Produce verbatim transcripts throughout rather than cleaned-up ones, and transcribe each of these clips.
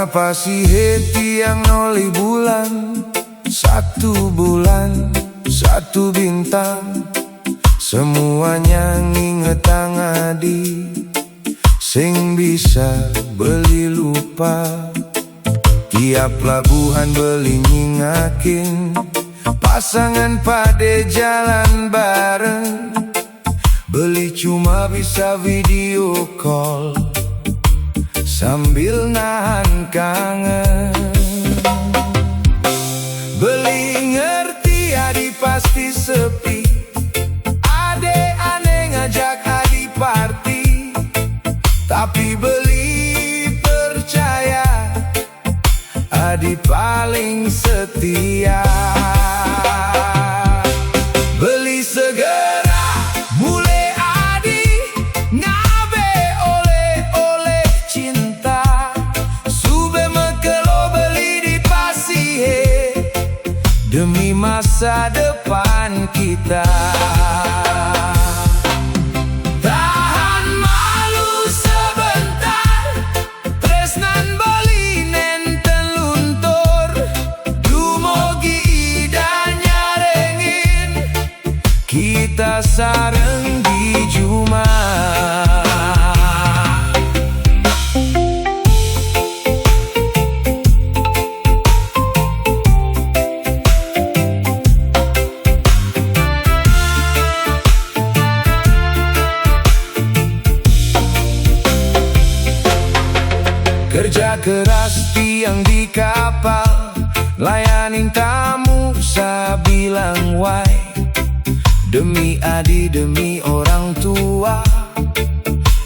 Pasihe tiang nolih bulan, satu bulan, satu bintang. Semuanya ngingetang adi, sing bisa beli lupa. Tiap labuhan beli nyingakin, pasangan pade jalan bareng. Beli cuma bisa video call sambil nahan kangen. Beli ngerti adi pasti sepi, ade ane ngajak adi party. Tapi beli percaya, adi paling setia. Beli segera mule adi, ngabe oleh-oleh cinta. Sube mekelo beli di Pasihe demi masa depan kita. Tahan malu sebentar, tresnan beli nenten luntur. Dumogi ida nyarengin, kita sareng di juma. Kerja keras tiang di kapal, layanin tamu sabilang wai. Demi adi, demi orang tua,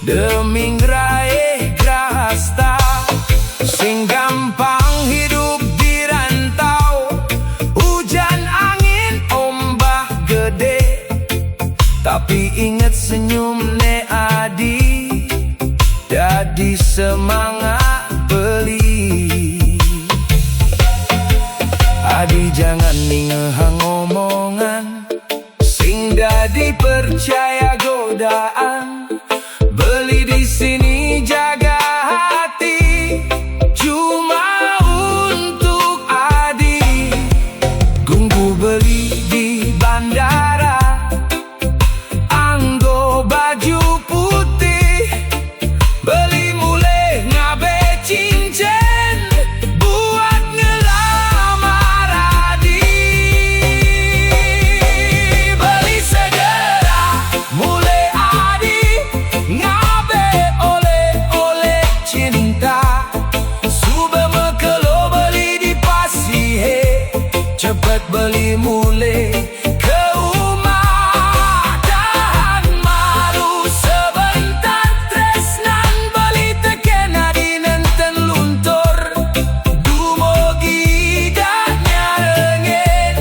demi ngeraih grahasta. Sing gampang hidup di rantau, ujan angin ombak gede. Tapi inget senyum ne adi, dadi semangat beli. Adi jangan ningehang omongan, sing dadi percaya godaan. Beli di sini jaga hati, cuma untuk adi. Gunggu beli di bandara, anggo baju putih. Beli mule ngabe cincin buat ngelamar adi. Beli segera mule adi, ngabe oleh-oleh cinta. Sube mekelo beli di Pasihe, cepet beli mule ke uma. Tahan malu sebentar, tresnan beli teken adi nenten luntur. Dumogi ida nyarengin,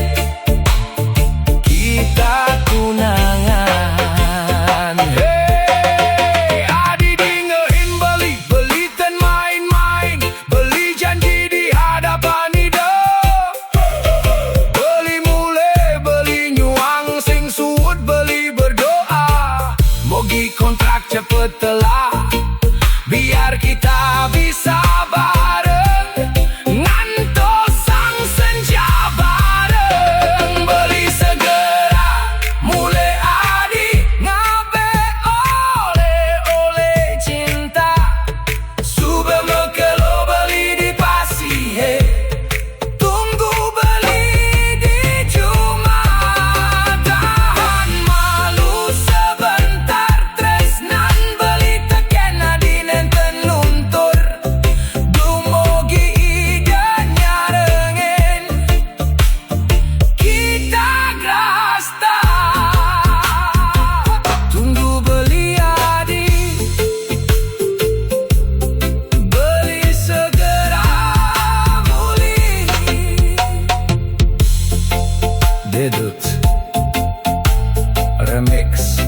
kita tunangan. Hei, adi dingehin beli, beli ten main-main, beli janji di hadapan ida. Beli mule, beli nyuang sing suud, beli berdoa mogi kontrak cepet telah, biar kita bisa bareng ngantos sang senja bareng. Beli segera mule adi, ngabe oleh-oleh cinta. Sube mekelo beli di Pasihe, tunggu beli di juma. Tahan malu sebentar, tresnan beli teken adi nenten luntur. Dumogi ida nyarengin, kita grahasta. Tunggu beli adi, beli segera muli. Dedut Remix.